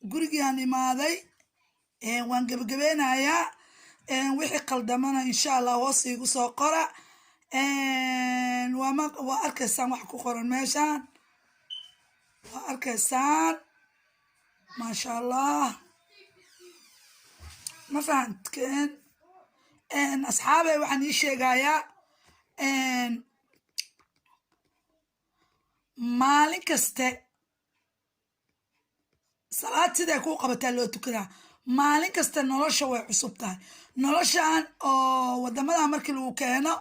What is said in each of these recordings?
Gurigiaan imaaday, waan gebagabeynayaa. Wixii qaldamana, insha Allah, hoos iigu soo qora. Waa arkaysaan wax ku qoran meeshaan, waa arkaysaan. Maasha Allah, ma fahantkeen? Asxaabey, waxaan ii sheegayaa, maalin kaste salaad siday kuu qabataa loo tukadaa. Maalin kasta nolosha way cusub tahay. Noloshan oo wadamadan markii lagu keeno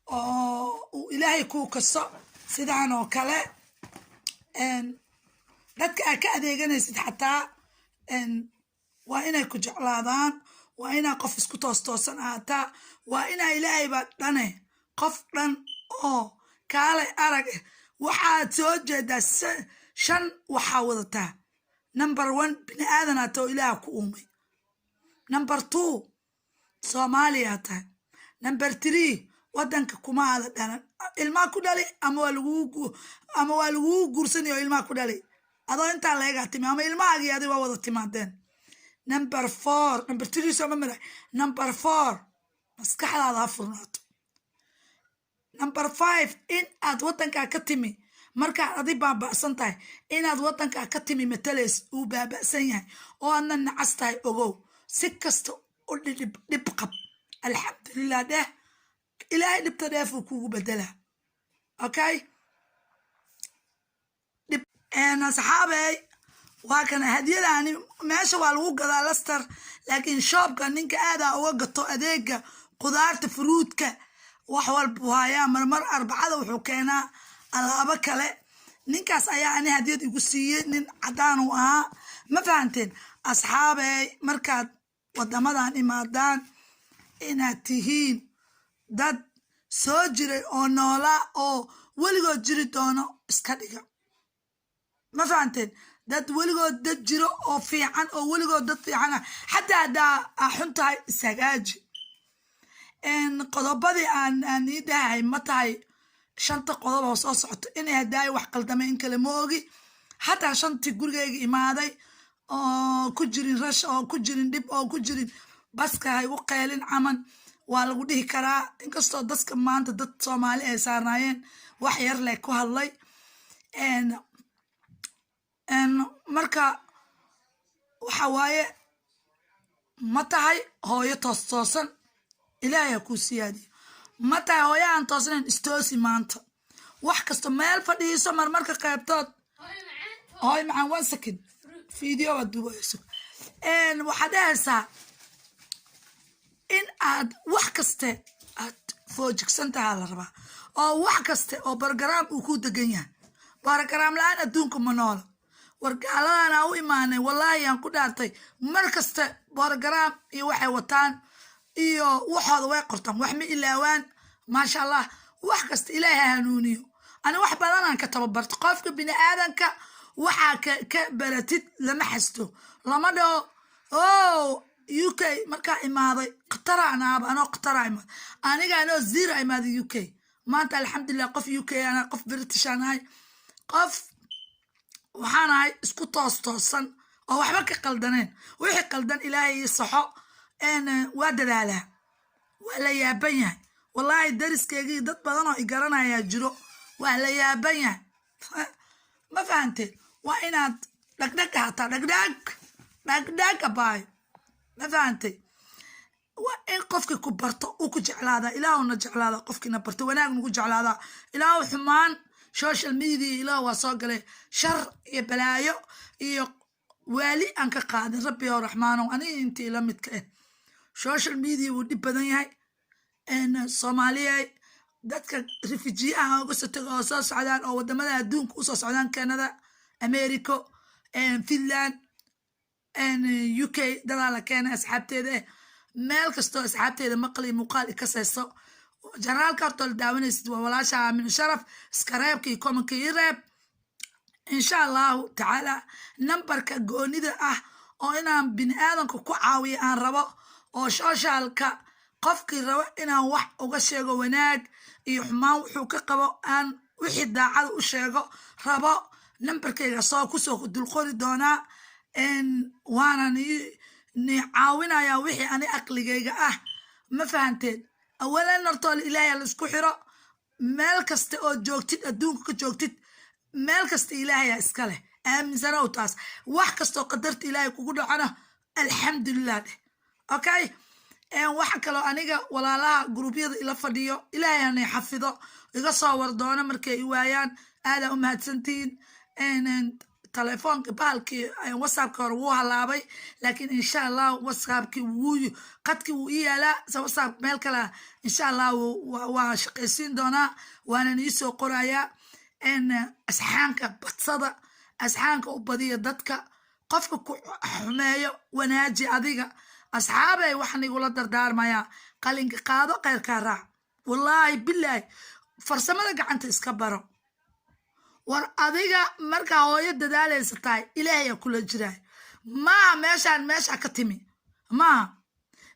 oo uu Ilaahay kuu kaso, sidaan oo kale dadka aad ka adeeganaysid xataa waa inay ku jeclaadaan, waa inaa qof isku toos toosan ahaataa, waa inaa Ilaahayba dhane qof dhan oo kaalay arag. Waxaad soo jeedaa shan waxaa wadataa. Number one, bini aadanaa ta oo Ilaah ku uumay. Number two, Soomaaliyaa tahay. Number three, wadanka kuma aada dhalan, ilmaa ku dhali ama waa lagugu guursanaya oo ilmaa ku dhali adoo intaa leegaa timi, ama ilmahaagii adi waa wada timaadeen. Number four, number three sooma mara. Number four, maskaxdaada ha furnaato. Number five, in aad wadankaa ka timi markaad adi baaba'san tahay, inaad wadankaa ka timi matalays uu baaba'san yahay oo aadna nacas tahay. Ogow, si kasta u dhib dhib qab, alxamdulilah dheh. Ilaahay dhibta dheefuu kugu bedelaa. Okay, asxaabey, waa kana hadyadaani. Meesha waa lagu gadaa Leicester, laakiin shopka ninka aadaa uga gato adeega qudaarta, fruitka, wax walbuu hayaa. Marmar Arbacada wuxuu keenaa alaabo kale. Ninkaas ayaa ani hadiyad igu siiyey, nin cadaan uu ahaa. Ma fahanteen, asxaabey? Markaad wadamadan imaadaan, inaad tihiin dad soo jiray oo noolaa oo weligood jiri doono iska dhiga. Ma fahanteen? Dad weligood dad jiro oo fiican oo weligood dad fiican ah, xataa haddaa aa xun tahay, ishagaaji. Qodobadii aan ii dhahay ma tahay shanta qodob oo soo socoto inay hadaayo wax qaldamay in kale ma ogi. Xataa shantii gurigayga imaaday oo ku jirin rash, oo ku jirin dhib, oo ku jirin baska ha igu qeelin caman, waa lagu dhihi karaa, inkastoo dadka maanta dad Soomaali ay saarnaayeen, wax yar leh ku hadlay. Marka waxa waaye, ma tahay hooyo toos toosan? Ilaahay ha kuu siyaadiyo. Ma tahay hooyo aan toosnayn? Istoosi maanta. Wax kasta meel fadhiiso. Marmarka qaybtood, hooyo macaan, one second, video baad duubayso. Waxaad dhahaysaa in aad wax kaste aad foojigsan tahaa la rabaa, oo wax kaste oo program uu ku degan yahay. Program la-aan adduunka ma noola. War gaaladan aa u imaanay, wallaahi aan ku dhaartay, mar kasta program iyo waxay wataan iyo waxooda way qortaan, wax ma ilaawaan. Maasha Allah, wax kasta Ilaahay ha hanuuniyo. Ani wax badanaan ka tababarto. Qofka bini aadanka waxaa ka baratid lama xasto, lama dhaho. O UK markaa imaaday, khataraan aaba, anoo khatara imaaday, aniga anoo zero imaaday UK. Maanta, alxamdulilah, qof UK ana, qof British aan ahay, qof waxaan ahay isku toos toosan oo waxba ka qaldaneen. Wixii qaldan Ilaahay ii saxo. Waa dadaalaa, waa la yaaban yahay. Wallaahi, dariskaygii dad badan oo i garanayaa jiro, waa la yaaban yahay. Ma fahanteen? Waa inaad dhagdhag hataa, dhagdhag dhagdhag abaayo. Ma fahantay? Waa in qofkii ku barto uu ku jeclaadaa. Ilaahuna jeclaada qofkiina barto, wanaag nagu jeclaadaa. Ilaahu xumaan social media, Ilaah waa soo galay shar iyo balaayo iyo waali aan ka qaadin. Rabbi oo Raxmaanow, aniga intii la midka ah, social media wuu dhib badan yahay. Soomaaliya, dadka refugeeyaha uga soo taga oo soo socdaan oo wadamada adduunka usoo socdaan, Canada, America, Finland, UK, dadaa la keenay asxaabteeda meel kastoo asxaabteeda maqal iyo muuqaal ikasayso. Channelka hortoo la daawanaysid waa walaasha Aamin Sharaf. Subscribeka iyo commentka ii reeb, insha Allahu tacaala. Nambarka goonida ah oo inaan bini aadanka ku caawiyo aan rabo, oo socialka qofkii rabo inaan wax uga sheego, wanaag iyo xumaan wuxuu ka qabo, aan wixii daacada u sheego rabo, nambarkayga soo kusoo dulqori doonaa. Waana ni caawinayaa wixii ani aqligayga ah. Ma fahanteen? Awalan hortoole Ilaahay la isku xiro. Meel kasta oo joogtid, adduunka ka joogtid, meel kasta Ilaahayaa iska leh, aaminsanow taas. Wax kastoo qadarta Ilaahay kugu dhacona, alxamdulilah dheh. Okay, waxa kaloo aniga walaalaha guruubyada ila fadhiyo, Ilaahay hanay xafido, iga soo wardoono markay i waayaan. Aadaa u mahadsantihiin. Telefoonka bahalkii WhatsAppka hore wuu halaabay, laakiin insha Allah WhatsAppkii wuu qadkii wuu ii yaalaa. Se WhatsApp meel kale insha Allah waa shaqaysiin doonaa, waana nii soo qorayaa. Asxaanka badsada, asxaanka u badiya dadka. Qofka ku xumeeyo wanaaji adiga. Asxaabey, waxaan igula dardaarmayaa: qalinka qaado, khayrkaa raac. Wallaahi bilaahi, farsamada gacanta iska baro. War adiga markaa hooyo dadaalaysa tahay, Ilaahayaa kula jiraay. Maaha meeshaan meeshaa ka timi, maaha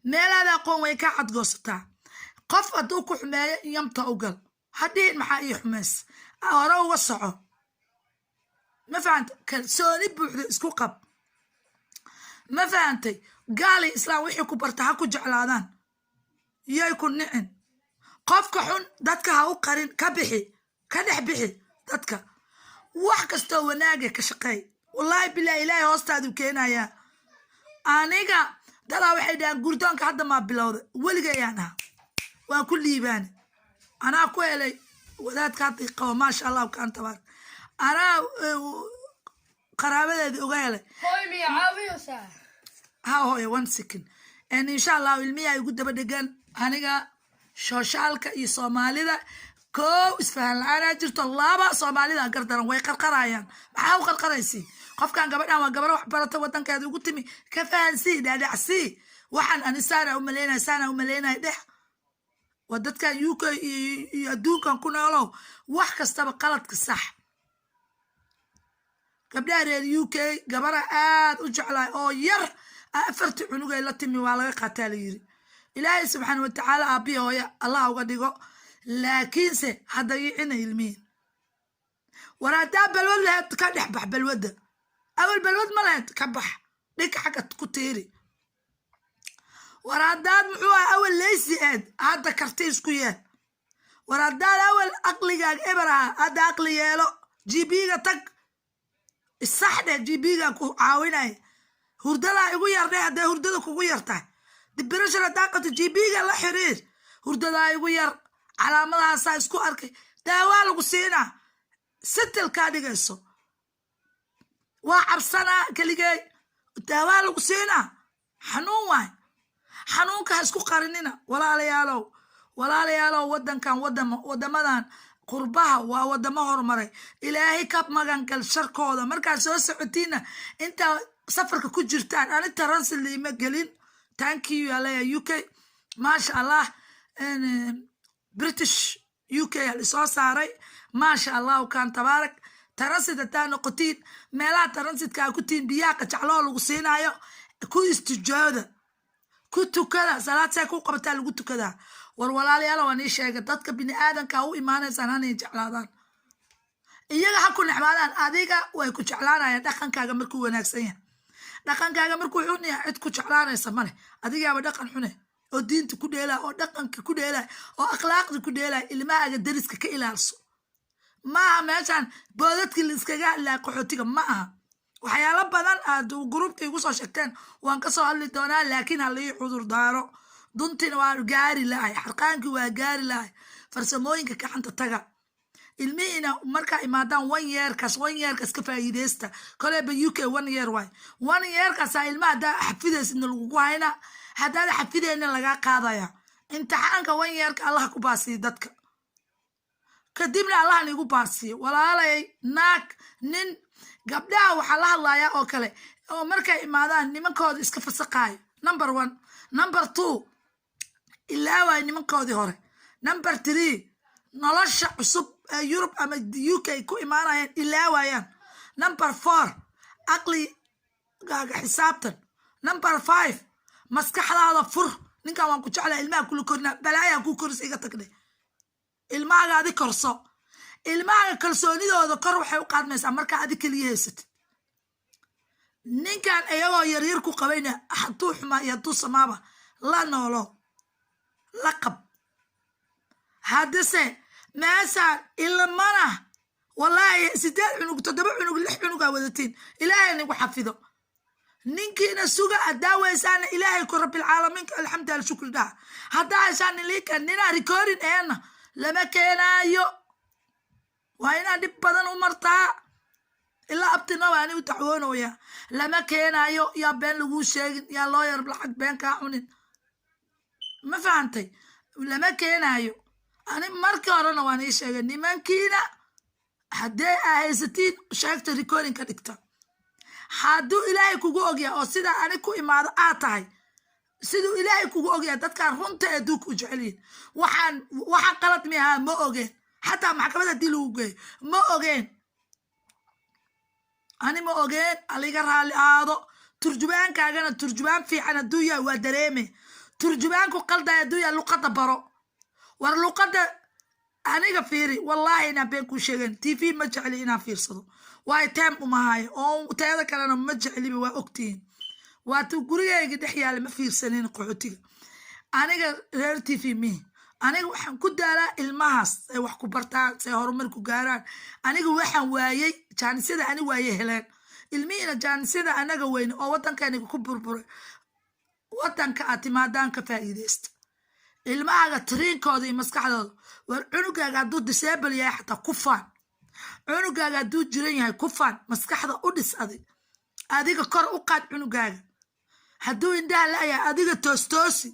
meelaada aqoon, way kaa cadgoosataa. Qof hadduu ku xumeeyo, yamta u gal, hadhihin "Maxaa ii xumays?" Hore uga soco. Ma fahanta? Kalsooni buuxda isku qab. Ma fahantay? Gaali Islaam wixii ku barta ha ku jeclaadaan, yay ku nicin. Qofka xun dadka ha u qarin, ka bixi, ka dhex bixi dadka. Wax kastoo wanaaga ka shaqeey. Wallaahi bilahi, Ilaahay hoostaadu keenayaa. Aniga dadaa waxay dhahaan, "Gurdoonka hadda maa bilowda?" Weligayaan ahaa, waan ku liibaani. Anaa ku helay wadaadka hadda qabo, maasha Allah kaan tabaar. Anaa qaraabadeedii uga helay. Hooy, miya caawiyeysaa? Ha hooyo, one second. And insha Allahu ilmihi igu daba dhegan. Aniga socialka iyo Soomaalida, koow, isfahan la-aanaa jirto. Laba, Soomaalida gardaran, way qarqarayaan. Maxaa u qarqaraysi qofkan? Gabadhan waa gabar wax barata, wadankeeda ugu timi. Ka fahansii, dhaadhacsii. "Waxaan ani saana umaleynaya, saana umaleynaya" dhex. Waa dadkan UK iyo adduunkan ku noolow, wax kastaba qaladka sax. Gabdhaha reer UK, gabara aad u jeclaay oo yar, afartii cunug ay la timi waa laga qaataa la yiri. Ilaahay subxaana watacaala aabbihi hooya Allah uga dhigo, laakiinse ha dayicina ilmihiin. War haddaa balwad laheyd, ka dhex bax balwadda. Awal balwad ma laheyd, ka bax, dhig xagga ku tiiri. War haddaad muxuu aha awal leysi eed, hadda karti isku yeel. War haddaad awal aqligaaga eber ahaa, hadda aqli yeelo. GP-ga tag, isaxdhe, GP-ga ku caawinaya. "Hurdadaa igu yardhe." Hadday hurdada kugu yar tahay, depression haddaa qabto, GP-ga la xiriir. "Hurdadaa igu yar, calaamadahaasaa isku arkay." Daawaa lagu siinaa, sitil kaa dhigayso. "Waa cabsanaa keligey." Daawaa lagu siinaa. Xanuun waay, xanuunka ha isku qarinina. Walaalayaalow, walaalayaalow, wadankan, wadamadan qurbaha waa wadamo horumaray. Ilaahay ka magangal sharkooda. Markaad soo socotiinna, intaa safarka ku jirtaan, ani transit liima gelin, thank you aleeya UK, maasha Allah. British UK alisoo saaray, maasha Allahu kaan tabaarak. Transit hadaa noqotiin, meelaha transitka aa ku tihiin, biyaha qajacloo lagu siinayo ku istijooda, ku tukada. Salaad see ku qabataa lagu tukadaa. War walaalayaal, waa nii sheega, dadka bini aadanka u imaanaysaan hanay jeclaadaan, iyaga ha ku necbaadaan, adiga way ku jeclaanayaan dhaqankaaga markuu wanaagsan yahay. Dhaqankaaga markuu xun yahay, cid ku jeclaanaysa male. Adigaaba dhaqan xune oo diinta ku dheelaya, oo dhaqanka ku dheelaya, oo akhlaaqda ku dheelaya. Ilmahaaga dariska ka ilaalso. Maaha meeshaan boodadkii la iskaga hadlaya qaxootiga, ma aha. Waxyaalo badan aad groupka igu soo sheegteen waan kasoo hadli doonaa, laakiin ha lai cudur daaro. Duntina waa gaari lahay, xarqaankii waa gaari lahay. Farsamooyinka gacanta taga. Ilmihiina markaa imaadaan, one yearkaas, one yearkaas ka faa'iideysta. Koleba UK one year waay. One yearkaasaa ilmaha haddaa xafidaysidna lagugu haynaa, haddaad xafideyna lagaa qaadaya imtixaanka. One yearka Allah ku baasiyo dadka, kadibna Allahna igu baasiyo. Walaalay, naag, nin, gabdhaha waxaa la hadlayaa oo kale oo markay imaadaan nimankooda iska fasaqaayo. Number one. Number two, ilaawaay nimankoodii hore. Number three, nolosha cusub ee Yurub ama UK ku imaanayaan ilaawayaan. Number four, aqligaaga xisaabtan. Number five, maskaxdaada fur. "Ninkan waan ku jeclaa, ilmaha kula korina." Balaayaa kuu korisa, iga tagdhe. Ilmahaaga adi korso. Ilmahaaga kalsoonidooda kor waxay u qaadmaysaa markaa adi keliya haysatid. Ninkan iyagoo yaryar ku qabayna, hadduu xumaa iyo hadduu samaaba, la noolo, la qab. Haddise meeshaan ilmana, wallaahi, sideed cunug, toddoba cunug, lix cunugaa wadatiin. Ilaahay nagu xafido. Ninkiina suga. Haddaa weysaana, Ilaahay ku rabbilcaalamiinka alxamdu alshukri dhaha. Haddaa heshaan niliika ninaa recording eena lama keenaayo. Waa inaa dhib badan u martaa. Ilaa abtinaba ani u dacwoonaya, lama keenaayo. Yaa been laguu sheegin, yaa loo yar lacag been kaa cunin. Ma fahantay? Lama keenaayo. Ani markii horena waan ii sheegay, nimankiina haddee aa haysatiin, sheegta, recording ka dhigta. Hadduu Ilaahay kugu ogyahay oo sidaa ani ku imaado aad tahay, siduu Ilaahay kugu ogyahay, dadkaan runta adduunka u jecelyihin. Waxaan qalad mi ahaa? Ma ogeen. Xataa maxkamad haddii lagu geeyo, ma ogeen. Ani ma ogeen. Aliga raalli aado. Turjubaankaagana turjubaan fiican hadduu yahay, waa dareeme. Turjubaanku qalday hadduu yahay, luqadda baro. War luqadda aniga fiiri, wallaahi inaan been kuu sheegan. TV ma jecli inaan fiirsado, waayo time umahayo, oo teeda kalena ma jecliba. Waa ogtihiin, waatu gurigayga dhex yaala, ma fiirsanin. Qaxootiga aniga reer TV mihi. Aniga waxaan ku daalaa ilmahaas ay wax ku bartaan, say horumar ku gaaraan. Aniga waxaan waayey jaanisyada ani waaye heleen ilmihiina jaanisyada anaga weyne oo waddankaniga ku burburay. Wadanka aad timaadaan ka faa'iideysta ilmahaaga, tariinkooda iyo maskaxdooda. War cunugaaga hadduu disable yahay xataa, ku faan. Cunugaaga hadduu jiran yahay, ku faan. Maskaxda u dhis adig, adiga kor u qaad. Cunugaaga hadduu indhaha la-yahay, adiga toostoosi.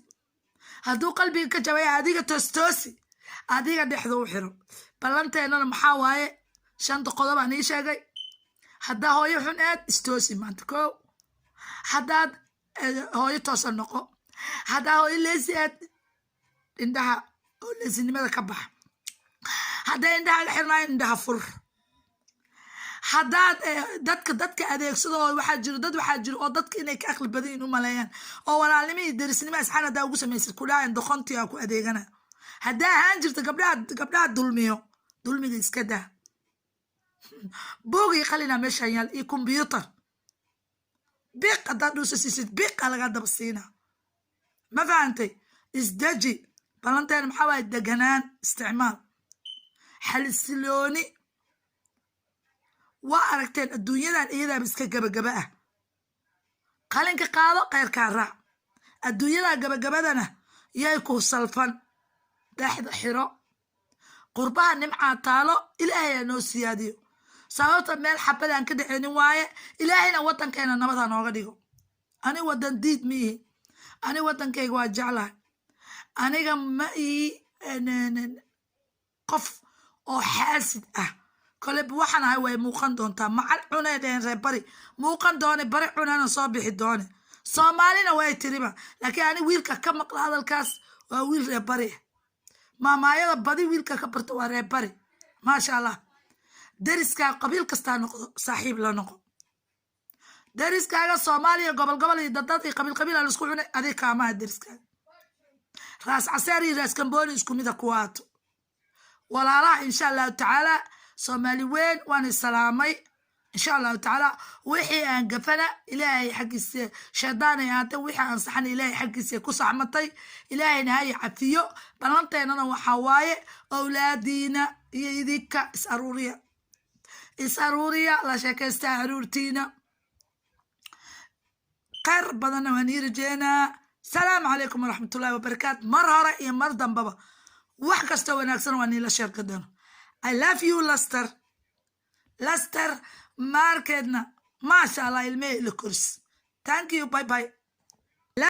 Hadduu qalbiga ka jabaya, adiga toostoosi, adiga dhexda u xiro. Ballanteennana maxaa waaye? Shanta qodob aan ii sheegay. Haddaa hooyo xun aad, istoosi maanta ko. Haddaad hooyo toosan noqo. Haddaa hooyo lazy aad, indhaha oo lazynimada ka baxa. Hadday indhaha xirnaayo, indhaha fur. Haddaad dadka adeegsado, oo waxaa jiro dad, waxaa jiro oo dadka inay ka aqli badan yihin u maleeyaan, oo walaalnimo iyo derisnimo asxaan haddaa ugu samaysid, kudhahayan doqontii aa ku adeegana. Haddaa ahaan jirta gabdhaha dulmiyo, dulmiga iska daa. Buug iyo qalina meeshaan yaal iyo combyuter. Biq haddaad dhuusa siisid, biqa lagaa daba siina. Ma fahantay? Isdeji. Ballanteena maxaa waaye? Deganaan isticmaal, xalisilooni. Waa aragteen adduunyadan iyadaaba iska gabagaba ah. Qalinka qaado, khayrkaa raac. Adduunyadaa gabagabadana yay ku salfan. Dhexda xiro. Qurbaha nimcaa taalo, Ilaahay aa noo siyaadiyo. Sababta meel xabadaan ka dhexeynin waaye. Ilaahayna waddankeena nabad ha nooga dhigo. Ani wadan diid miihi. Ani waddankayga waa jeclahay. Aniga ma ii qof oo xaasid ah. Koleba waxaan ahay way muuqan doontaa. Macal cunay dheheen reer bari, muuqan doone, bari cunana soo bixi doone. Soomaalina way tiriba, laakiin ani wiilka ka maqla hadalkaas waa wiil reer bari ah. Maamaayada badi wiilka ka barta waa reer bari. Maasha Allah. Deriskaa qabiil kastaa noqdo, saaxiib la noqo. Deriskaaga Soomaaliya gobol gobol iyo dadad iyo qabiil qabiil a laisku cunay, adig kaamaha. Deriskaaga Raas Caseer iyo Raas Kambooni isku mida kuwaato walaalaha. Insha Allahu tacaala, Soomaali weyn waan isalaamay. Insha Allahu tacaala, wixii aan gafana Ilaahay xaggiisa shaydaan ay ahaatay, wixii aan saxana Ilaahay xaggiisa ku saxmatay. Ilaahayna hay cafiyo. Ballanteennana waxaa waaye owlaadiina iyo idinka is aruuriya, is aruuriya, la sheekaystaa caruurtiina. Khayr badanna waan ii rajeynaa. Salaamu calaykum waraxmatullahi wabarakaatu. Mar hore iyo mar dambaba wax kastoo wanaagsan waa niila sheerka doono. I love you. Laster, Laster maarkeedna, maasha Allah, ilmehey ila koris. Thank you, bye bye.